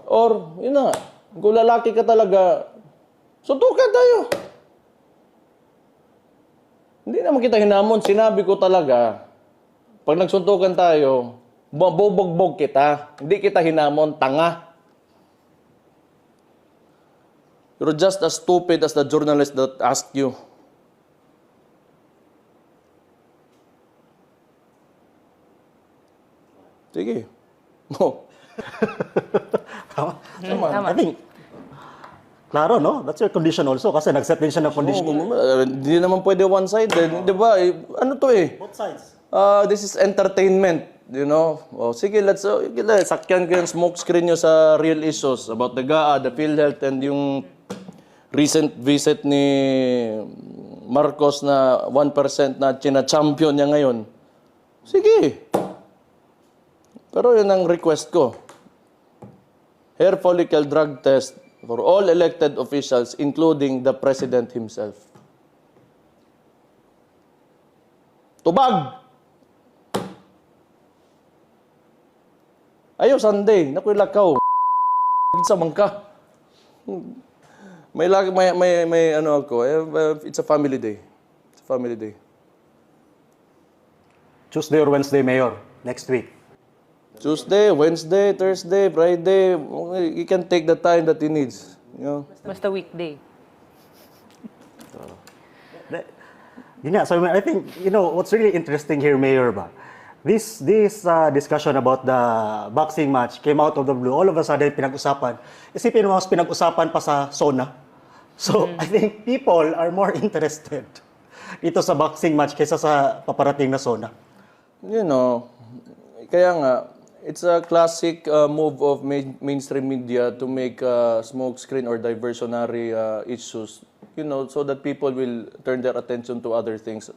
Or, yun na nga, kung lalaki ka talaga, suntukan tayo. Hindi naman kita hinamon. Sinabi ko talaga, pag nagsuntukan tayo, mabubugbog kita. Hindi kita hinamon, tanga. You're just as stupid as the journalist that asked you. Sige. Oh. Tama. Tama. I think, klaro, no? That's your condition also kasi nag-set din siya ng condition. Oo, hindi naman pwede one-sided. Di ba? Eh, ano to eh? Both sides. This is entertainment. Oh, sige, let's sakyan ko yung smoke screen nyo sa real issues about the GAA, the PhilHealth, and yung recent visit ni Marcos na 1% na china-champion niya ngayon. Sige. Pero yun ang request ko. Hair follicle drug test for all elected officials, including the president himself. Tubag! Ayaw, Sunday. Naku, lakaw. Sa mangka. May, lag- may ano ako. Eh, it's a family day. It's a family day. Tuesday or Wednesday, Mayor, next week. Tuesday, Wednesday, Thursday, Friday. You can take the time that he needs. You know? Basta weekday. Yun nga, so I think, what's really interesting here, Mayor, ba? This discussion about the boxing match came out of the blue. All of a sudden, pinag-usapan. Isipin mo, mas pinag-usapan pa sa SONA. So, I think people are more interested dito sa boxing match kaysa sa paparating na SONA. Kaya nga, it's a classic move of mainstream media to make smoke screen or diversionary issues, so that people will turn their attention to other things.